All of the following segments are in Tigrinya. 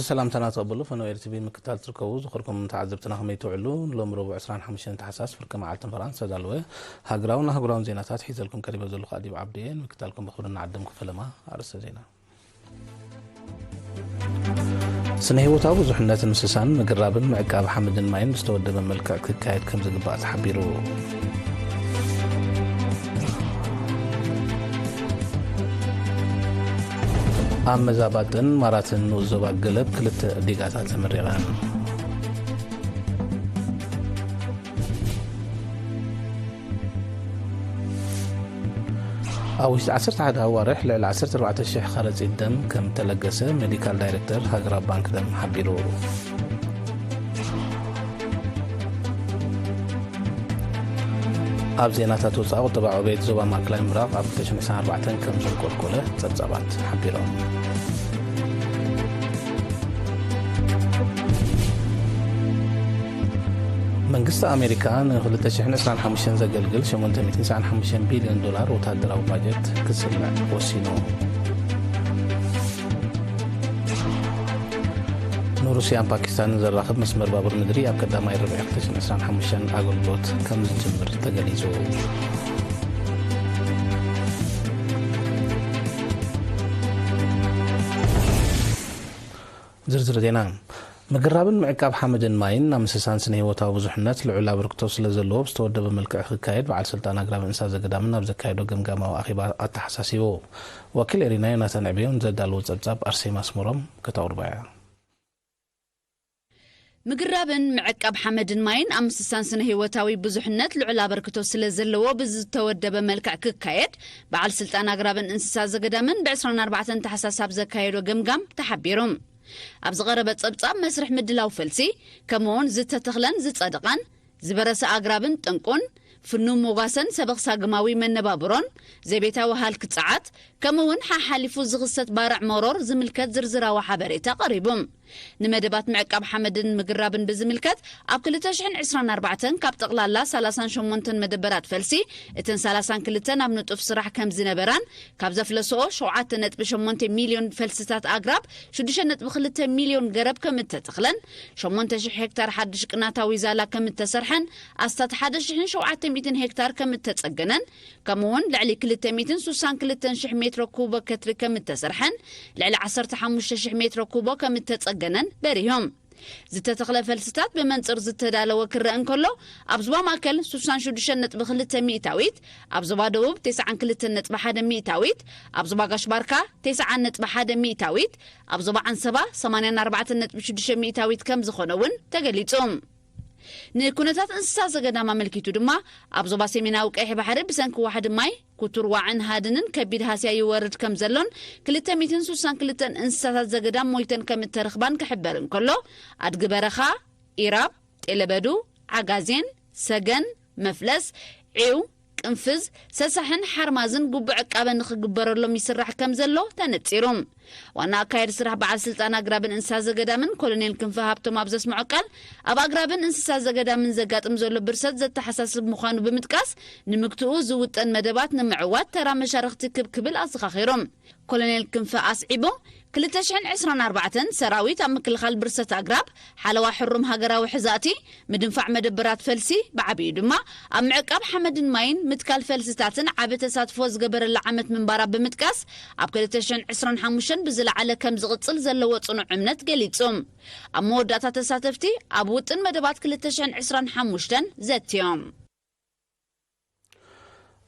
ሰላምታና ተቐበሉ። ፈነወ ኤር ቲ ቪ ምክታል ትርከቡ ዝኸርኩም ተዓዘብትና ከመይ ትውዕሉ? ሎም ረቡዕ ዕስራን ሓሙሽተን ታሕሳስ ፍርቂ መዓልትን ፈራን ዝተዳለወ ሃገራውን ኣህጉራውን ዜናታት ሒዘልኩም ቀሪበ ዘለኹ ኣዲብ ዓብዲ እየ። ንምክታልኩም ብኽብሪ ንዓድም ክፈለማ። ኣርእስተ ዜና። ስነ ህይወታዊ ብዙሕነትን ምስሳን፣ ምግራብን ምዕቃብ ሓመድን ማይን ብዝተወደበ መልክዕ ክካየድ ከም ዝግባእ ተሓቢሩ። ኣብ መዛባጥን ማራትን ንኡስ ዞባ ገለብ ክልተ ዲጋታት ተመሪቐን። ኣብ ውሽጢ ዓሰርተ ሓደ ኣዋርሕ ልዕሊ ዓሰርተ ኣርባዕተ ሽሕ ከረጺት ደም ከም ተለገሰ ሜዲካል ዳይሬክተር ሃገራዊ ባንክ ደም ሓቢሩ። ኣብ ዜናታት ወጻኢ፣ ቁጠባ ዕቤት ዞባ ማእከላይ ምብራቕ ኣብ ክልተ ሽሕን ዕስራን ኣርባዕተን ከም ዘንቆልቆለ ጸብጻባት ሓቢሮም። መንግስቲ ኣሜሪካ ን ክልተ ሽሕን ዕስራን ሓሙሽተን ዘገልግል ሸሞንተ ሚእትን ተስዓን ሓሙሽተን ቢልዮን ዶላር ወታደራዊ ባጀት ክስምዕ ወሲኑ። ንሩስያን ፓኪስታንን ዘራኽብ መስመር ባቡር ምድሪ ኣብ ቀዳማይ ርብዒ ክልተ ሽሕን ዕስራን ሓሙሽተን ኣገልግሎት ከም ዝጅምር ተገሊጹ። ዝርዝር ዜና። ምግራብን ምዕቃብ ሓመድን ማይን ኣብ ምስሳን ስነ ህይወታዊ ብዙሕነት ልዑል ኣበርክቶ ስለ ዘለዎ ብዝተወደበ መልክዕ ክካየድ በዓል ስልጣን ኣግራብ እንስሳ ዘገዳምን ኣብ ዘካየዶ ገምጋማዊ ኣኼባ ኣተሓሳሲቡ። ወኪል ኤሪና ዮናታን ዕብዮን ዘዳለዎ ጸብጻብ ኣርሴማ ኣስመሮም ከተቕርቦ እያ። ምግራብን ምዕቃብ ሓመድን ማይን ኣብ ምስሳን ስነ ህይወታዊ ብዙሕነት ልዑል ኣበርክቶ ስለ ዘለዎ ብዝተወደበ መልክዕ ክካየድ በዓል ስልጣን ኣግራብን እንስሳ ዘገዳምን ብ ዕስራን ኣርባዕተን ታሕሳስ ኣብ ዘካየዶ ገምጋም ተሓቢሩ። ኣብ ዝቐረበ ጸብጻብ መስርሕ ምድላው ፈልሲ፣ ከምኡውን ዝተተኽለን ዝጸደቐን፣ ዝበረሰ ኣግራብን ጠንቁን፣ ፍኑው ሞጓሰን ሰበኽ ሳግማዊ መነባብሮን፣ ዘቤታዊ ሃልኪ ጸዓት፣ ከምኡውን ሓሓሊፉ ዝኽሰት ባርዕ መሮር ዝምልከት ዝርዝራዊ ሓበሬታ ቀሪቡ። ንመደባት ምዕቃብ ሓመድን ምግራብን ብዝምልከት፣ ኣብ ክልተ ሽሕን ዕስራን ኣርባዕተን ካብ ጠቕላላ ሰላሳን ሸሞንተን መደበራት ፈልሲ፣ እተን ሰላሳን ክልተን ኣብ ንጡፍ ስራሕ ከም ዝነበራን፣ ካብ ዘፍለስኦ ሸውዓተ ነጥቢ ሸሞንተ ሚልዮን ፈልስታት ኣግራብ፣ ሽዱሽተ ነጥቢ ክልተ ሚልዮን ገረብ ከም እተተኽለን፣ ሸሞንተ ሽሕ ሄክታር ሓድሽ ቅናታዊ ዛላ ከም እተሰርሐን፣ ኣስታት ሓደ ሽሕን ሸውዓተ ሚእትን ሄክታር ከም እተጸገነን፣ ከምኡውን ልዕሊ ክልተ ሚእትን ስሳን ክልተን ሽሕ ሜትሮ ኩቦ ከትሪ ከም እተሰርሐን፣ ልዕሊ ዓሰርተ ሓሙሽተ ሽሕ ሜትሮ ኩቦ ከም እተጸገነን በሪሆም። ዝተተኽለ ፈልስታት ብመንጽር ዝተዳለወ ክረአ እንከሎ፣ ኣብ ዞባ ማእከል ስሳን ሽዱሽተ ነጥቢ ክልተ ሚእታዊት፣ ኣብ ዞባ ደቡብ ተስዓን ክልተን ነጥቢ ሓደ ሚእታዊት፣ ኣብ ዞባ ጋሽ ባርካ ተስዓን ነጥቢ ሓደ ሚእታዊት፣ ኣብ ዞባ ዓንሰባ ሰማንያን ኣርባዕተን ነጥቢ ሽዱሽተ ሚእታዊት ከም ዝኾነ እውን ተገሊጹ። ንኩነታት እንስሳ ዘገዳም ኣመልኪቱ ድማ፣ ኣብ ዞባ ሰሜናዊ ቀይሕ ባሕሪ ብሰንኪ ዋሕዲ ማይ፣ ክቱር ዋዕን ሃድንን ከቢድ ሃስያ ይወርድ ከም ዘሎን፣ ክልተ ሚእትን ስሳን ክልተን እንስሳታት ዘገዳም ሞይተን ከም እተረኽባን ክሕበር እንከሎ፣ ኣድጊ በረኻ፣ ኢራብ፣ ጤለበዱ፣ ዓጋዜን፣ ሰገን፣ መፍለስ፣ ዒው፣ ቅንፍዝ፣ ሰሳሕን ሓርማዝን ግቡእ ዕቃበ ንኽግበረሎም ይስራሕ ከም ዘሎ ተነጺሩ። ዋና ኣካየዲ ስራሕ በዓል ስልጣን ኣግራብን እንስሳ ዘገዳምን ኮሎኔል ክንፈ ሃብቶም ኣብ ዘስምዖ ቃል፣ ኣብ ኣግራብን እንስሳ ዘገዳምን ዘጋጥም ዘሎ ብርሰት ዘተሓሳስብ ምዃኑ ብምጥቃስ፣ ንምግትኡ ዝውጠን መደባት ንምዕዋት ተራ መሻርኽቲ ክብ ክብል ኣዘኻኺሮም። ኮሎኔል ክንፈ ኣስዒቡ፣ ክልተ ሽሕን ዕስራን ኣርባዕተን ሰራዊት ኣብ ምክልኻል ብርሰት ኣግራብ፣ ሓለዋ ሕሩም ሃገራዊ ሕዛእቲ፣ ምድንፋዕ መደበራት ፈልሲ ብዓቢኡ ድማ ኣብ ምዕቃብ ሓመድን ማይን ምትካል ፈልስታትን ዓቢ ተሳትፎ ዝገበረላ ዓመት ምንባራ ብምጥቃስ፣ ኣብ ክልተ ሽሕን ዕስራን ሓሙሽተን ብዝለዓለ ከም ዝቕጽል ዘለዎ ጽኑዕ እምነት ገሊጹ። ኣብ መወዳእታ ተሳተፍቲ ኣብ ውጥን መደባት ክልተ ሽሕን ዕስራን ሓሙሽተን ዘትዮም።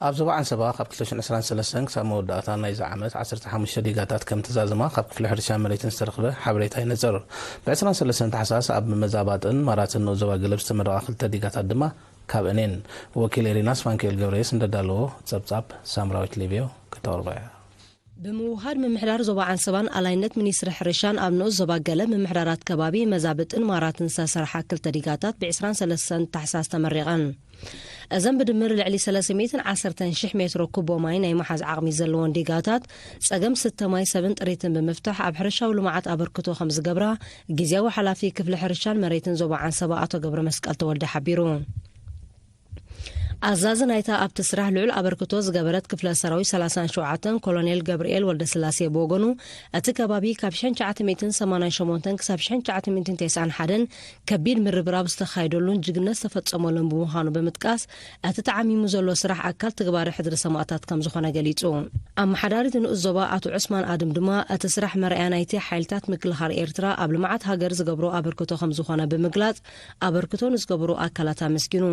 ኣብ ዞባ ዓንሰባ ካብ ክልተ ሽሕን ዕስራን ሰለስተን ክሳብ መወዳእታ ናይዚ ዓመት ዓሰርተ ሓሙሽተ ዲጋታት ከም ተዛዘማ ካብ ክፍሊ ሕርሻን መሬትን ዝተረኽበ ሓበሬታ ይነጽር። ብ ዕስራን ሰለስተን ታሕሳስ ኣብ መዛባጥን ማራትን ንኡስ ዞባ ገለብ ዝተመረቓ ክልተ ዲጋታት ድማ ካብአን እየን። ወኪል ኤሪናስ ፋንክኤል ገብረየስ እንደዳለዎ ጸብጻብ ሳምራዊት ሌብዮ ከተቕርቦ እያ። ብምውሃድ ምምሕዳር ዞባ ዓንሰባን ኣላይነት ሚኒስትሪ ሕርሻን ኣብ ንኡስ ዞባ ገለብ ምምሕዳራት ከባቢ መዛብጥን ማራትን ዝተሰርሓ ክልተ ዲጋታት ብ ዕስራን ሰለስተን ታሕሳስ ተመሪቐን። እዘን ብድምር ልዕሊ ሰለስተ ሚእትን ዓሰርተን ሽሕ ሜትሮ ኩቦ ማይ ናይ መሓዝ ዓቕሚ ዘለወን ዲጋታት፣ ጸገም ስተ ማይ ሰብን ጥሪትን ብምፍታሕ ኣብ ሕርሻዊ ልምዓት ኣበርክቶ ከም ዝገብራ ግዝያዊ ሓላፊ ክፍሊ ሕርሻን መሬትን ዞባ ዓንሰባ ኣቶ ገብረ መስቀል ተወልደ ሓቢሩ። ኣዛዚ ናይታ ኣብቲ ስራሕ ልዑል ኣበርክቶ ዝገበረት ክፍለ ሰራዊት ሰላሳን ሸውዓተን ኮሎኔል ገብርኤል ወልደስላሴ ብወገኑ፣ እቲ ከባቢ ካብ ሽሕን ትሽዓተ ሚእትን ሰማንያን ሸሞንተን ክሳብ ሽሕን ትሽዓተ ሚእትን ተስዓን ሓደን ከቢድ ምርብራብ ዝተኻየደሉን ጅግነት ዝተፈጸመሉን ብምዃኑ ብምጥቃስ፣ እቲ ተዓሚሙ ዘሎ ስራሕ ኣካል ትግባረ ሕድሪ ሰማእታት ከም ዝኾነ ገሊጹ። ኣመሓዳሪት ንኡስ ዞባ ኣቶ ዑስማን ኣድም ድማ፣ እቲ ስራሕ መርኣያ ናይቲ ሓይልታት ምክልኻል ኤርትራ ኣብ ልምዓት ሃገር ዝገብሮ ኣበርክቶ ከም ዝኾነ ብምግላጽ፣ ኣበርክቶ ንዝገበሩ ኣካላት ኣመስጊኑ።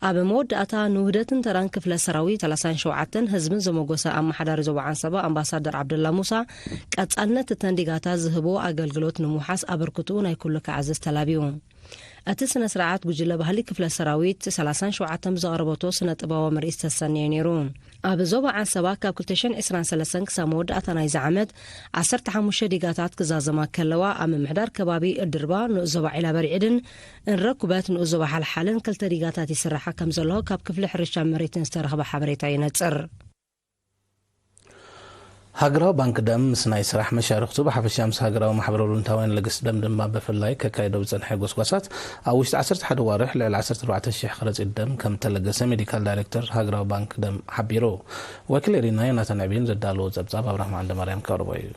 ኣብ መወዳእታ፣ ንውህደትን ተራን ክፍለ ሰራዊት ሰላሳን ሸውዓተን ህዝብን ዘመጎሰ ኣመሓዳሪ ዞባ ዓንሰባ ኣምባሳደር ዓብደላ ሙሳ፣ ቀጻልነት እተን ዲጋታት ዝህቦ ኣገልግሎት ንምውሓስ ኣበርክትኡ ናይ ኩሉ ክዓዝዝ ተላብዩ። እቲ ስነ ስርዓት፣ ጉጅለ ባህሊ ክፍለ ሰራዊት ሰላሳን ሸውዓተን ብዘቕረበቶ ስነ ጥበባዊ ምርኢት ዝተሰነየ ነይሩ። ኣብ ዞባ ዓንሰባ ካብ ክልተ ሽሕን ዕስራን ሰለስተን ክሳብ መወዳእታ ናይዚ ዓመት ዓሰርተ ሓሙሽተ ዲጋታት ክዛዘማ ከለዋ፣ ኣብ ምምሕዳር ከባቢ እድርባ፣ ንኡስ ዞባ ዒላ በርዒድን እንረኩበት ንኡስ ዞባ ሓልሓልን ክልተ ዲጋታት ይስራሓ ከም ዘለሆ ካብ ክፍሊ ሕርሻ መሬትን ዝተረኽበ ሓበሬታ ይነጽር። ሃገራዊ ባንክ ደም ምስ ናይ ስራሕ መሻርኽቱ ብሓፈሻ ምስ ሃገራዊ ማሕበረ ቮለንታውያን ለገስቲ ደም ድማ ብፍላይ ከካይዶ ብጸንሐ ጎስጓሳት ኣብ ውሽጢ ዓሰርተ ሓደ ዋርሕ ልዕሊ ዓሰርተ ኣርባዕተ ሽሕ ከረጺት ደም ከም እተለገሰ ሜዲካል ዳይሬክተር ሃገራዊ ባንክ ደም ሓቢሩ። ወኪል ኤሪና ዮናታን ዕብየን ዘዳለዎ ጸብጻብ ኣብርሃም ዓንደማርያም ከቕርቦ እዩ።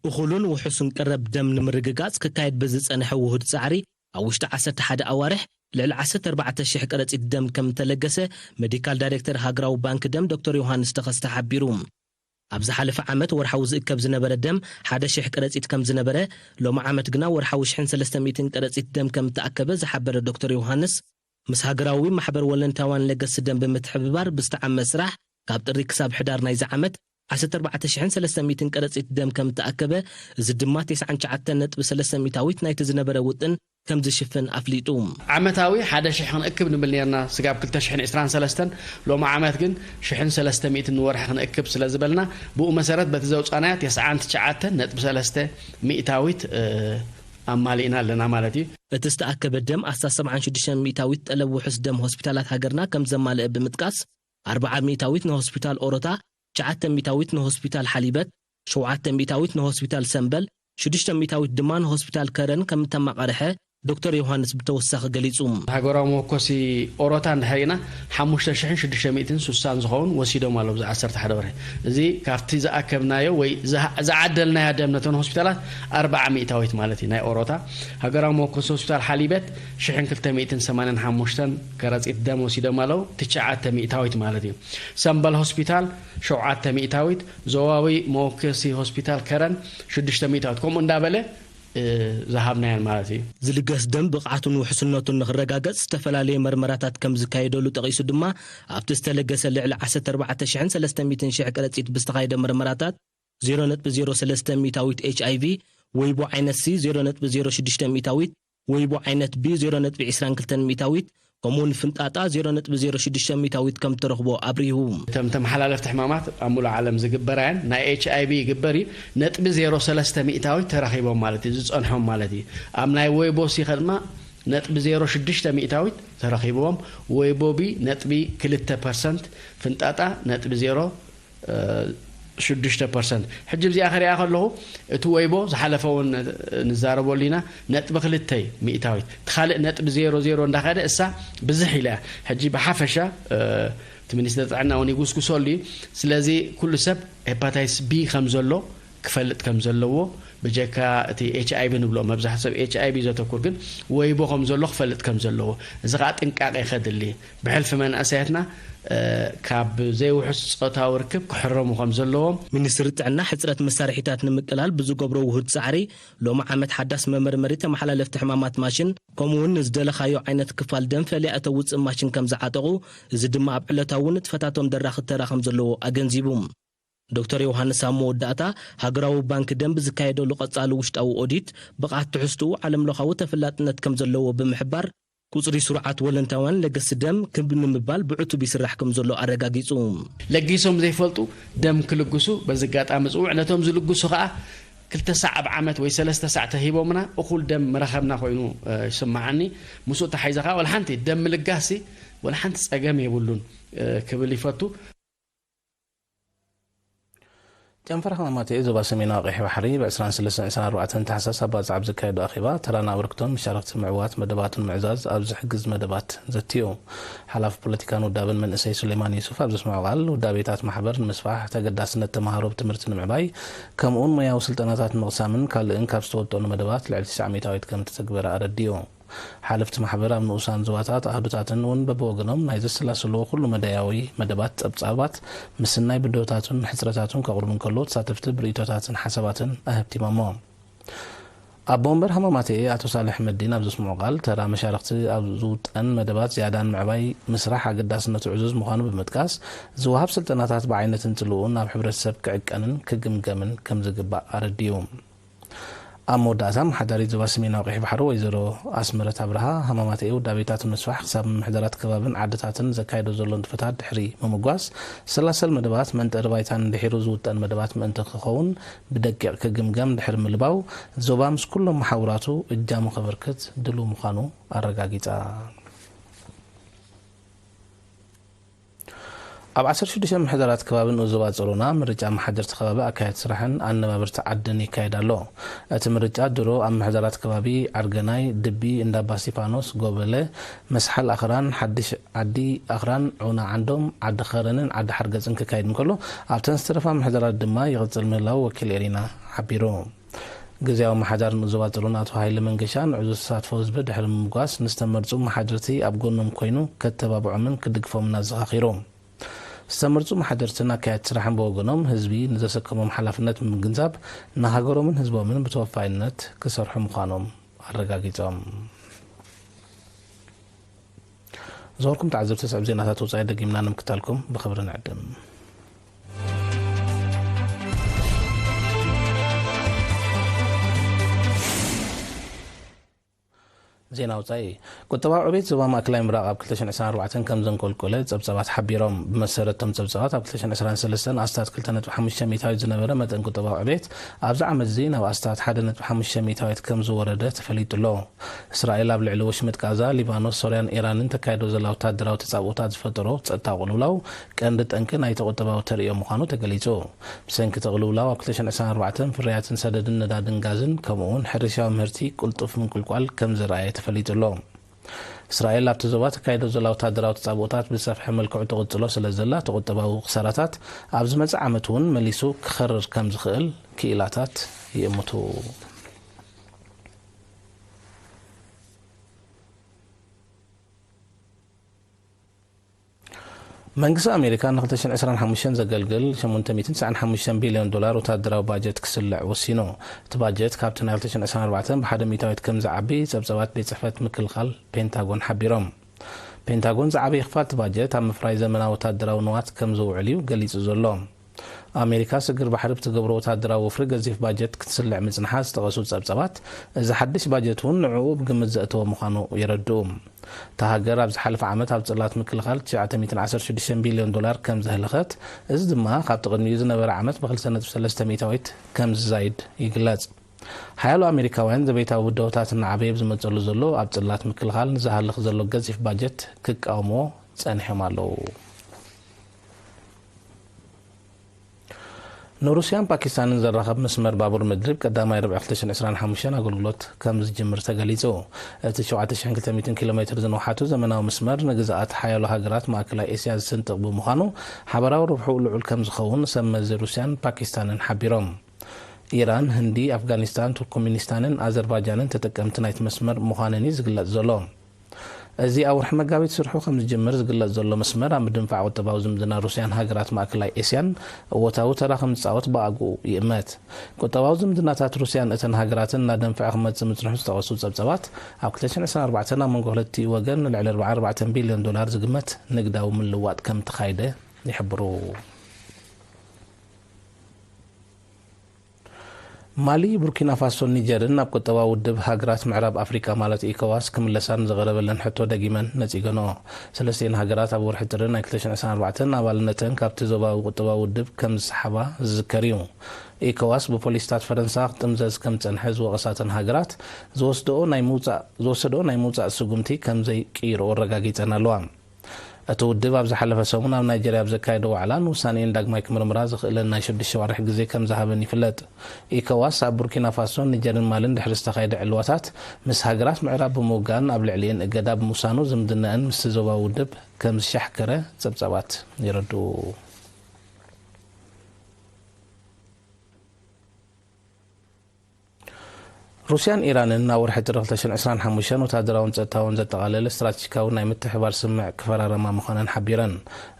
እኹልን ውሑስን ቀረብ ደም ንምርግጋጽ ክካየድ ብዝጸንሐ ውሁድ ጻዕሪ፣ ኣብ ውሽጢ ዓሰርተ ሓደ ኣዋርሕ ልዕሊ ዓሰርተ ኣርባዕተ ሽሕ ከረጺት ደም ከም እተለገሰ ሜዲካል ዳይሬክተር ሃገራዊ ባንክ ደም ዶክተር ዮሃንስ ተኸስተ ሓቢሩ። ኣብ ዝሓለፈ ዓመት ወርሓዊ ዝእከብ ዝነበረ ደም ሓደ ሽሕ ከረጺት ከም ዝነበረ፣ ሎሚ ዓመት ግና ወርሓዊ ሽሕን ሰለስተ ሚእትን ከረጺት ደም ከም እተኣከበ ዝሓበረ ዶክተር ዮሃንስ፣ ምስ ሃገራዊ ማሕበር ወለንታውያን ለገስቲ ደም ብምትሕብባር ብዝተዓመ ስራሕ፣ ካብ ጥሪ ክሳብ ሕዳር ናይዚ ዓመት ዓሰርተ ኣርባዕተ ሽሕን ሰለስተ ሚእትን ከረጺት ደም ከም እተኣከበ፣ እዚ ድማ ተስዓን ትሽዓተን ነጥቢ ሰለስተ ሚእታዊት ናይቲ ዝነበረ ውጥን ከም ዝሽፍን ኣፍሊጡ። ዓመታዊ ሓደ ሽሕ ክንእክብ ንብል ነርና፣ ስጋብ ክልተ ሽሕን ዕስራን ሰለስተን፣ ሎሚ ዓመት ግን ሽሕን ሰለስተ ሚእትን ንወርሒ ክንእክብ ስለ ዝበልና፣ ብኡ መሰረት በቲ ዘውጻናዮ ተስዓን ትሽዓተን ነጥቢ ሰለስተ ሚእታዊት፣ እ፣ ኣማሊእና ኣለና ማለት እዩ። እቲ ዝተኣከበ ደም ኣስታት ሰብዓን ሽዱሽተን ሚእታዊት ጠለብ ውሑስ ደም ሆስፒታላት ሃገርና ከም ዘማልአ ብምጥቃስ፣ ኣርብዓ ሚእታዊት ንሆስፒታል ኦሮታ፣ ትሽዓተ ሚእታዊት ንሆስፒታል ሓሊበት፣ ሸውዓተ ሚእታዊት ንሆስፒታል ሰምበል፣ ሽዱሽተ ሚእታዊት ድማ ንሆስፒታል ከረን ከም እተማቐርሐ ዶክተር ዮሃንስ ብተወሳኺ ገሊጹ። ሃገራዊ መወኮሲ ኦሮታ እንድሕር ኢና ሓሙሽተ ሽሕን ሽዱሽተ ሚእትን ስሳን ዝኸውን ወሲዶም ኣለዉ ኣብዚ ዓሰርተ ሓደ ወርሒ። እዚ ካብቲ ዝኣከብናዮ ወይ ዝሃ-፣ ዝዓደልናዮ ደም ነተን ሆስፒታላት ኣርብዓ ሚእታዊት ማለት እዩ። ናይ ኦሮታ ሃገራዊ መወኮሲ ሆስፒታል ሓሊበት ሽሕን ክልተ ሚእትን ሰማንያን ሓሙሽተን ከረጺት ደም ወሲዶም ኣለዉ፣ ትሽዓተ ሚእታዊት ማለት እዩ። ሰምበል ሆስፒታል ሸውዓተ ሚእታዊት፣ ዞባዊ መወከሲ ሆስፒታል ከረን ሽዱሽተ ሚእታዊት፣ ከምኡ እንዳበለ፣ እ፣ ዝሃብናየን ማለት እዩ። ዝልገስ ደም ብቕዓቱን ውሕስነቱን ንኽረጋገጽ ዝተፈላለየ መርመራታት ከም ዝካየደሉ ጠቒሱ ድማ፣ ኣብቲ ዝተለገሰ ልዕሊ ዓሰርተ ኣርባዕተ ሽሕን ሰለስተ ሚእትን ሽሕ ከረጺት ብዝተኻየደ መርመራታት፣ ዜሮ ነጥቢ ዜሮ ሰለስተ ሚእታዊት ኤች ኣይ ቪ፣ ወይቦ ዓይነት ሲ ዜሮ ነጥቢ ዜሮ ሽዱሽተ ሚእታዊት፣ ወይቦ ዓይነት ቢ ዜሮ ነጥቢ ዕስራን ክልተን ሚእታዊት፣ ከምኡውን ፍንጣጣ ዜሮ ነጥቢ ዜሮ ሽዱሽተ ሚእታዊት ከም እተረኽቦ ኣብሪሁ። እቶም ተመሓላለፍቲ ሕማማት ኣብ ሙሉእ ዓለም ዝግበራ እየን። ናይ ኤች ኣይ ቪ ይግበር እዩ። ነጥቢ ዜሮ ሰለስተ ሚእታዊት ተረኺቦም ማለት እዩ፣ ዝጸንሖም ማለት እዩ። ኣብ ናይ ወይቦ ሲ ከድማ ነጥቢ ዜሮ ሽዱሽተ ሚእታዊት ተረኺብዎም፣ ወይቦ ቢ ነጥቢ ክልተ ፐርሰንት፣ ፍንጣጣ ነጥቢ ዜሮ ሽዱሽተ ፐርሰንት። ሕጂ እዚኣ ከሪኣ ከለኹ፣ እቲ ወይቦ ዝሓለፈ እውን ንዛረበሉ ኢና፣ ነጥቢ ክልተ ሚእታዊት። እቲ ካልእ ነጥቢ ዜሮ ዜሮ እንዳኸደ እሳ ብዝሕ ኢላ እያ። ሕጂ ብሓፈሻ፣ እ፣ እቲ ሚኒስትሪ ጥዕና እውን ይጉስጉሰሉ እዩ። ስለዚ ኩሉ ሰብ ሄፓታይትስ ቢ ከም ዘሎ ክፈልጥ ከም ዘለዎ፣ ብጀካ እቲ ኤች ኣይ ቪ ንብሎ፣ መብዛሕትኡ ሰብ ኤች ኣይ ቪ ዘተኩር፣ ግን ወይቦ ከም ዘሎ ክፈልጥ ከም ዘለዎ፣ እዚ ኸኣ ጥንቃቄ ከድሊ፣ ብሕልፊ መንእሰያትና፣ እ፣ ካብ ዘይውሑስ ጾታዊ ርክብ ክሕረሙ ከም ዘለዎም። ሚኒስትሪ ጥዕና ሕጽረት መሳርሒታት ንምቅላል ብዝገብሮ ውሁድ ጻዕሪ፣ ሎሚ ዓመት ሓዳስ መመርመሪ ተመሓላለፍቲ ሕማማት ማሽን፣ ከምኡውን ንዝደለኻዮ ዓይነት ክፋል ደም ፈልያ እተውጽእ ማሽን ከም ዝዓጠቑ፣ እዚ ድማ ኣብ ዕለታዊ ንጥፈታቶም ደራኺ ተራ ከም ዘለዎ ኣገንዚቡ። ዶክተር ዮሃንስ ኣብ መወዳእታ፣ ሃገራዊ ባንክ ደም ብዝካየደሉ ቀጻሊ ውሽጣዊ ኦዲት፣ ብቕዓት ትሕዝትኡ ዓለምለኻዊ ተፈላጥነት ከም ዘለዎ ብምሕባር፣ ቁጽሪ ስሩዓት ወለንታውያን ለገስቲ ደም ክብ ንምባል ብዕቱብ ይስራሕ ከም ዘሎ ኣረጋጊጹ። ለጊሶም ዘይፈልጡ ደም ክልግሱ በዚ ኣጋጣሚ ጽውዕ። ነቶም ዝልግሱ ከኣ ክልተ ሳዕ ኣብ ዓመት ወይ ሰለስተ ሳዕ ተሂቦምና፣ እኹል ደም ምረኸብና ኮይኑ፣ እ፣ ይስምዓኒ። ምስኡ ተሓይዘ ከኣ ወላ ሓንቲ ደም ምልጋስሲ ወላ ሓንቲ ጸገም የብሉን፣ እ፣ ክብል ይፈቱ። ጨንፈር ሃማማተኤ ዞባ ሰሜናዊ ቀይሕ ባሕሪ ብ ዕስራን ሰለስተን ዕስራን ኣርባዕተን ታሕሳስ ኣብ ባጽዕ ኣብ ዘካየዶ ኣኼባ፣ ተራን ኣበርክቶን መሻርኽቲ ምዕዋት መደባቱን ምዕዛዝ ኣብ ዝሕግዝ መደባት ዘትዩ። ሓላፊ ፖለቲካን ውዳበን መንእሰይ ሱሌማን ዩሱፍ ኣብ ዘስምዖ ቃል፣ ውዳቤታት ማሕበር ንምስፋሕ፣ ተገዳስነት ተመሃሮ ብትምህርቲ ንምዕባይ፣ ከምኡውን ሞያዊ ስልጠናታት ምቕሳምን ካልእን ካብ ዝተወጠኑ መደባት ልዕሊ ትሽዓተ ሚእታዊት ከም ዝተግበረ ኣረዲኡ። ሓለፍቲ ማሕበር ኣብ ንኡሳን ዞባታት ኣህዱታትን እውን በብወገኖም ናይ ዘሰላስልዎ ኩሉ መዳያዊ መደባት ጸብጻባት ምስናይ ብድሆታቱን ሕጽረታቱን ከቕርቡ እንከለዉ፣ ተሳተፍቲ ብርእይቶታትን ሓሳባትን ኣህብቲሞሞ። ኣቦ ወንበር ሃማማተኤ ኣቶ ሳልሕ መዲን ኣብ ዘስምዖ ቃል፣ ተራ መሻርኽቲ ኣብ ዝውጠን መደባት ዝያዳ ንምዕባይ ምስራሕ ኣገዳስነቱ ዕዙዝ ምዃኑ ብምጥቃስ፣ ዝወሃብ ስልጠናታት ብዓይነትን ጽልኡን ኣብ ሕብረተሰብ ክዕቀንን ክግምገምን ከም ዝግባእ ኣረዲኡ። ኣብ መወዳእታ፣ ኣመሓዳሪት ዞባ ሰሜናዊ ቀይሕ ባሕሪ ወይዘሮ ኣስመረት ኣብርሃ፣ ሃማማተኤ ውዳቤታት ንምስፋሕ ክሳብ ምምሕዳራት ከባብን ዓድታትን ዘካየዶ ዘሎ ንጥፈታት ድሕሪ ምምጓስ፣ ሰላሰል መደባት መንጠሪ ባይታን ድሒሩ ዝውጠን መደባት ምእንቲ ክኸውን ብደቂቕ ክግምገም ድሕሪ ምልባው፣ ዞባ ምስ ኩሎም መሓውራቱ እጃሙ ከበርክት ድሉው ምዃኑ ኣረጋጊጻ። ኣብ ዓሰርተ ሽዱሽተ ምሕደራት ከባቢ ንኡስ ዞባ ጸሮና ምርጫ መሓደርቲ ከባቢ ኣካየድቲ ስራሕን ኣነባበርቲ ዓድን ይካየድ ኣሎ። እቲ ምርጫ ድሮ ኣብ ምሕደራት ከባቢ ዓርገናይ፣ ድቢ፣ እንዳባ እስቲፋኖስ፣ ጎበለ፣ መስሓል ኣኽራን፣ ሓድሽ ዓዲ ኣኽራን፣ ዑና ዓንዶም፣ ዓዲ ኸረንን ዓዲ ሓርገጽን ክካየድ እንከሎ፣ ኣብተን ዝተረፋ ምሕደራት ድማ ይቕጽል ምህላው ወኪል ኤሪና ሓቢሩ። ግዝያዊ ኣመሓዳሪ ንኡስ ዞባ ጸሮና ኣቶ ሃይለ መንገሻ ንዕዙዝ ተሳትፎ ህዝቢ ድሕሪ ምምጓስ፣ ንዝተመርጹ መሓደርቲ ኣብ ጎኖም ኮይኑ ከተባብዖምን ክድግፎምን ኣዘኻኺሩ። ዝተመርጹ መሓደርትን ኣካየድቲ ስራሕን ብወገኖም፣ ህዝቢ ንዘሰከሞም ሓላፍነት ብምግንዛብ፣ ንሃገሮምን ህዝቦምን ብተወፋይነት ክሰርሑ ምዃኖም ኣረጋጊጾም። ዝኸበርኩም ተዓዘብቲ፣ ስዕብ ዜናታት ወጻኢ ደጊምና ንምክታልኩም ብኽብሪ ንዕድም። ዜና ወጻኢ። ቁጠባዊ ዕቤት ዞባ ማእከላይ ምብራቕ ኣብ ክልተ ሽሕን ዕስራን ኣርባዕተን ከም ዘንቆልቆለ ጸብጻባት ሓቢሮም። ብመሰረት እቶም ጸብጻባት፣ ኣብ ክልተ ሽሕን ዕስራን ሰለስተን ኣስታት ክልተ ነጥቢ ሓሙሽተ ሚእታዊት ዝነበረ መጠን ቁጠባዊ ዕቤት፣ ኣብዚ ዓመት እዚ ናብ ኣስታት ሓደ ነጥቢ ሓሙሽተ ሚእታዊት ከም ዝወረደ ተፈሊጡ ኣሎ። እስራኤል ኣብ ልዕሊ ወሽመጥ ጋዛ፣ ሊባኖስ፣ ሶርያን ኢራንን ተካይዶ ዘላ ወታደራዊ ተጻብኦታት ዝፈጠሮ ጸጥታዊ ቅልውላው ቀንዲ ጠንቂ ናይቲ ቁጠባዊ ተርእዮ ምዃኑ ተገሊጹ። ብሰንኪ እቲ ቅልውላው ኣብ ክልተ ሽሕን ዕስራን ኣርባዕተን ፍርያትን ሰደድን ነዳድን ጋዝን ከምኡ'ውን ሕርሻዊ ምህርቲ ቅልጡፍ ምንቁልቋል ከም ዝረኣየ ተፈሊጡ ኣሎ። እስራኤል ኣብቲ ዞባ ተካይዶ ዘላ ወታደራዊ ተጻብኦታት ብዝሰፍሐ መልክዑ ትቕጽሎ ስለ ዘላ፣ እቲ ቁጠባዊ ክሳራታት ኣብ ዝመጽእ ዓመት እውን መሊሱ ክኸርር ከም ዝኽእል ክኢላታት ይእምቱ። መንግስቲ ኣሜሪካ ን ክልተ ሽሕን ዕስራን ሓሙሽተን ዘገልግል ሸሞንተ ሚእትን ትስዓን ሓሙሽተን ቢልዮን ዶላር ወታደራዊ ባጀት ክስልዕ ወሲኑ። እቲ ባጀት ካብቲ ናይ ክልተ ሽሕን ዕስራን ኣርባዕተን ብሓደ ሚእታዊት ከም ዝዓቢ ጸብጻባት ቤት ጽሕፈት ምክልኻል ፔንታጎን ሓቢሮም። ፔንታጎን ዝዓበየ ክፋል እቲ ባጀት ኣብ ምፍራይ ዘመናዊ ወታደራዊ ንዋት ከም ዝውዕል እዩ ገሊጹ ዘሎ። ኣሜሪካ ስግር ባሕሪ ብትገብሮ ወታደራዊ ወፍሪ ገዚፍ ባጀት ክትስልዕ ምጽንሓ ዝጠቐሱ ጸብጻባት፣ እዚ ሓድሽ ባጀት እውን ንዕኡ ብግምት ዘእተወ ምዃኑ የረድኡ። እታ ሃገር ኣብ ዝሓለፈ ዓመት ኣብ ጽላት ምክልኻል ትሽዓተ ሚእትን ዓሰርተ ሽዱሽተን ቢልዮን ዶላር ከም ዘህለኸት፣ እዚ ድማ ካብቲ ቅድሚኡ ዝነበረ ዓመት ብ ክልተ ነጥቢ ሰለስተ ሚእታዊት ከም ዝዛይድ ይግለጽ። ሓያሎ ኣሜሪካውያን ዘቤታዊ ብድሆታት እናዓበየ ብዝመጸሉ ዘሎ ኣብ ጽላት ምክልኻል ንዝሃልኽ ዘሎ ገዚፍ ባጀት ክቃወምዎ ጸኒሖም ኣለዉ። ንሩስያን ፓኪስታንን ዘራኽብ መስመር ባቡር ምድሪ ቀዳማይ ርብዒ ክልተ ሽሕን ዕስራን ሓሙሽተን ኣገልግሎት ከም ዝጅምር ተገሊጹ። እቲ ሸውዓተ ሽሕን ክልተ ሚእትን ኪሎ ሜትር ዝንውሓቱ ዘመናዊ መስመር ንግዝኣት ሓያሎ ሃገራት ማእከላይ ኤስያ ዝስንጥቕ ብምዃኑ፣ ሓበራዊ ረብሕኡ ልዑል ከም ዝኸውን ሰብ መዚ ሩስያን ፓኪስታንን ሓቢሮም። ኢራን፣ ህንዲ፣ ኣፍጋኒስታን፣ ቱርክሚኒስታንን ኣዘርባጃንን ተጠቀምቲ ናይቲ መስመር ምዃነን እዩ ዝግለጽ ዘሎ። እዚ ኣብ ወርሒ መጋቢት ስርሑ ከም ዝጅምር ዝግለጽ ዘሎ መስመር፣ ኣብ ምድንፋዕ ቁጠባዊ ዝምድና ሩስያን ሃገራት ማእከላይ ኤስያን እወታዊ ተራ ከም ዝጻወት ብኣግኡ ይእመት። ቁጠባዊ ዝምድናታት ሩስያን እተን ሃገራትን እናደንፈዐ ክመጽእ ምጽንሑ ዝጠቐሱ ጸብጻባት፣ ኣብ ክልተ ሽሕን ዕስራን ኣርባዕተን ኣብ መንጎ ክልቲኡ ወገን ንልዕሊ ኣርባዓን ኣርባዕተን ቢልዮን ዶላር ዝግመት ንግዳዊ ምልውዋጥ ከም እተኻየደ ይሕብሩ። ማሊ፣ ቡርኪና ፋሶን ኒጀርን ናብ ቁጠባዊ ውድብ ሃገራት ምዕራብ ኣፍሪቃ ማለት ኢኮዋስ ክምለሳ ንዝቐረበለን ሕቶ ደጊመን ነጺገንኦ። ሰለስቲኤን ሃገራት ኣብ ወርሒ ጥሪ ናይ ክልተ ሽሕን ዕስራን ኣርባዕተን ኣባልነተን ካብቲ ዞባዊ ቁጠባዊ ውድብ ከም ዝሰሓባ ዝዝከር እዩ። ኢኮዋስ ብፖሊስታት ፈረንሳ ክጥምዘዝ ከም ዝጸንሐ ዝወቐሳተን ሃገራት ዝወስድኦ ናይ ምውጻእ፣ ዝወሰድኦ ናይ ምውጻእ ስጉምቲ ከም ዘይቅይርኦ ኣረጋጊጸን ኣለዋ። እቲ ውድብ ኣብ ዝሓለፈ ሰሙን ኣብ ናይጀርያ ኣብ ዘካየዶ ዋዕላ፣ ንውሳኔኤን ዳግማይ ክምርምራ ዘኽእለን ናይ ሽዱሽተ ዋርሕ ግዜ ከም ዝሃበን ይፍለጥ። ኢኮዋስ ኣብ ቡርኪና ፋሶን ኒጀርን ማልን ድሕሪ ዝተኻየደ ዕልዋታት፣ ምስ ሃገራት ምዕራብ ብምውጋን ኣብ ልዕሊኤን እገዳ ብምውሳኑ፣ ዝምድናኤን ምስቲ ዞባዊ ውድብ ከም ዝሻሕከረ ጸብጻባት የረድኡ። ሩስያን ኢራንን ናብ ወርሒ ጥሪ ክልተ ሽሕን ዕስራን ሓሙሽተን ወታደራውን ጸጥታውን ዘጠቓለለ ስትራተጂካዊ ናይ ምትሕብባር ስምምዕ ክፈራረማ ምዃነን ሓቢረን።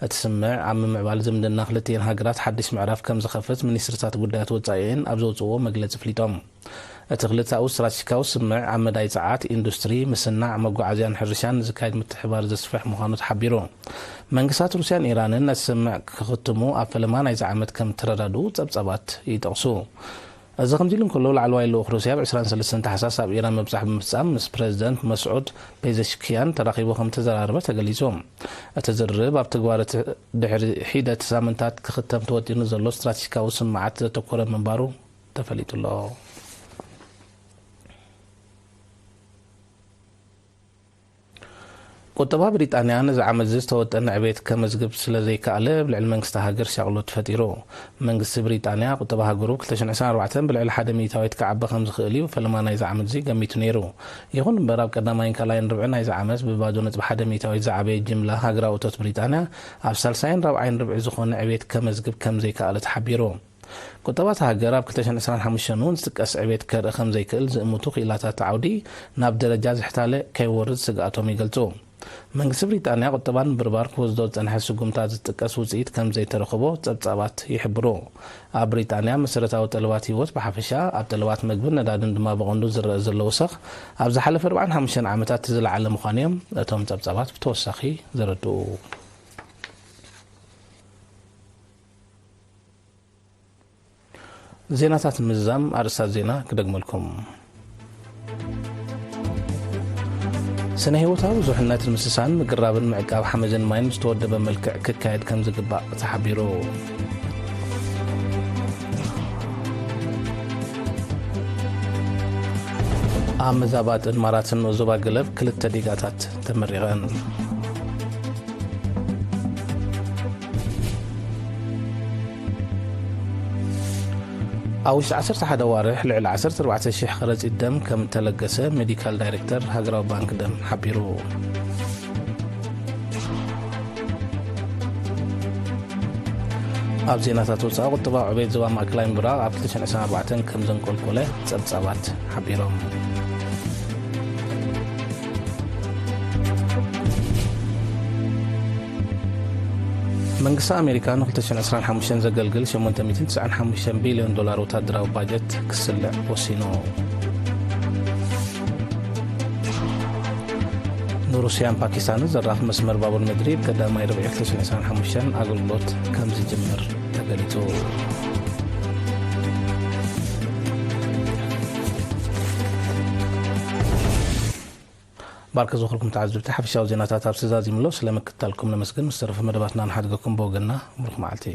እቲ ስምምዕ ኣብ ምምዕባል ዝምድና ክልቲኤን ሃገራት ሓድሽ ምዕራፍ ከም ዝኸፍት ሚኒስትርታት ጉዳያት ወጻኢኤን ኣብ ዘውጽእዎ መግለጺ ኣፍሊጦም። እቲ ክልተኣዊ ስትራተጂካዊ ስምምዕ ኣብ መዳይ ጸዓት፣ ኢንዱስትሪ፣ ምስናዕ፣ መጓዓዝያን ሕርሻን ዝካየድ ምትሕብባር ዘስፍሕ ምዃኑ ተሓቢሩ። መንግስታት ሩስያን ኢራንን ነቲ ስምምዕ ክኽትሙ ኣብ ፈለማ ናይዚ ዓመት ከም እተረዳድኡ ጸብጻባት ይጠቕሱ። እዚ ከምዚ ኢሉ እንከሎ፣ ላዕለዋይ ልኡኽ ሩስያ ብ ዕስራን ሰለስተን ታሕሳስ ኣብ ኢራን ምብጻሕ ብምፍጻም ምስ ፕረዚደንት መስዑድ ፔዘሽክያን ተራኺቡ ከም እተዘራረበ ተገሊጹ። እቲ ዝርርብ ኣብ ትግባረ እቲ ድሕሪ ሒደት ሳምንታት ክኽተም ተወጢኑ ዘሎ ስትራተጂካዊ ስምምዓት ዘተኮረ ምንባሩ ተፈሊጡ ኣሎ። ቁጠባ ብሪጣንያ ነዚ ዓመት እዚ ዝተወጠነ ዕቤት ከመዝግብ ስለ ዘይከኣለ፣ ኣብ ልዕሊ መንግስቲ ሃገር ሻቕሎት ፈጢሩ። መንግስቲ ብሪጣንያ ቁጠባ ሃገሩ ብ ክልተ ሽሕን ዕስራን ኣርባዕተን ብልዕሊ ሓደ ሚእታዊት ክዓቢ ከም ዝኽእል እዩ ፈለማ ናይዚ ዓመት እዚ ገሚቱ ነይሩ። ይኹን እምበር፣ ኣብ ቀዳማይን ካልኣይን ርብዒ ናይዚ ዓመት ብባዶ ነጥቢ ሓደ ሚእታዊት ዝዓበየ ጅምላ ሃገራዊ እቶት ብሪጣንያ፣ ኣብ ሳልሳይን ራብዓይን ርብዒ ዝኾነ ዕቤት ከመዝግብ ከም ዘይከኣለ ተሓቢሩ። ቁጠባ እታ ሃገር ኣብ ክልተ ሽሕን ዕስራን ሓሙሽተን እውን ዝጥቀስ ዕቤት ከርኢ ከም ዘይክእል ዝእምቱ ክኢላታት ዓውዲ፣ ናብ ደረጃ ዝሕታለ ከይወርድ ስግኣቶም ይገልጹ። መንግስቲ ብሪጣንያ ቁጠባ ንምብርባር ክወስዶ ዝጸንሐ ስጉምታት ዝጥቀስ ውጽኢት ከም ዘይተረኽቦ ጸብጻባት ይሕብሩ። ኣብ ብሪጣንያ መሰረታዊ ጠለባት ህይወት ብሓፈሻ፣ ኣብ ጠለባት መግብን ነዳድን ድማ ብቐንዱ ዝረአ ዘሎ ወሰኽ፣ ኣብ ዝሓለፈ ኣርባዓን ሓሙሽተን ዓመታት እቲ ዝለዓለ ምዃኑ እዮም እቶም ጸብጻባት ብተወሳኺ ዘረድኡ። ዜናታት ምዝዛም ኣርእስታት ዜና ክደግመልኩም። ስነ ህይወታዊ ብዙሕነት ንምስሳን ምግራብን ምዕቃብ ሓመድን ማይን ብዝተወደበ መልክዕ ክካየድ ከም ዝግባእ ተሓቢሩ። ኣብ መዛባጥን ማራትን ንኡስ ዞባ ገለብ ክልተ ዲጋታት ተመሪቐን። ኣብ ውሽጢ ዓሰርተ ሓደ ኣዋርሕ ልዕሊ ዓሰርተ ኣርባዕተ ሽሕ ከረጺት ደም ከም እተለገሰ ሜዲካል ዳይሬክተር ሃገራዊ ባንክ ደም ሓቢሩ። ኣብ ዜናታት ወጻኢ፣ ቁጠባዊ ዕቤት ዞባ ማእከላይ ምብራቕ ኣብ ክልተ ሽሕን ዕስራን ኣርባዕተን ከም ዘንቆልቆለ ጸብጻባት ሓቢሮም። መንግስቲ ኣሜሪካ ን ክልተ ሽሕን ዕስራን ሓሙሽተን ዘገልግል ሸሞንተ ሚእትን ትስዓን ሓሙሽተን ቢልዮን ዶላር ወታደራዊ ባጀት ክስልዕ ወሲኑ። ንሩስያን ፓኪስታንን ዘራኽብ መስመር ባቡር ምድሪ ብቀዳማይ ርብዒ ክልተ ሽሕን ዕስራን ሓሙሽተን ኣገልግሎት ከም ዝጅምር ተገሊጹ። ባርከ ዝኸርኩም ተዓዘብቲ፣ ሓፈሻዊ ዜናታት ኣብዚ ዛዚሙ ኣሎ። ስለ ምክትታልኩም ነመስግን። ምስ ተረፈ መደባትና ንሓድገኩም ብወገንና ብሩኽ መዓልቲ።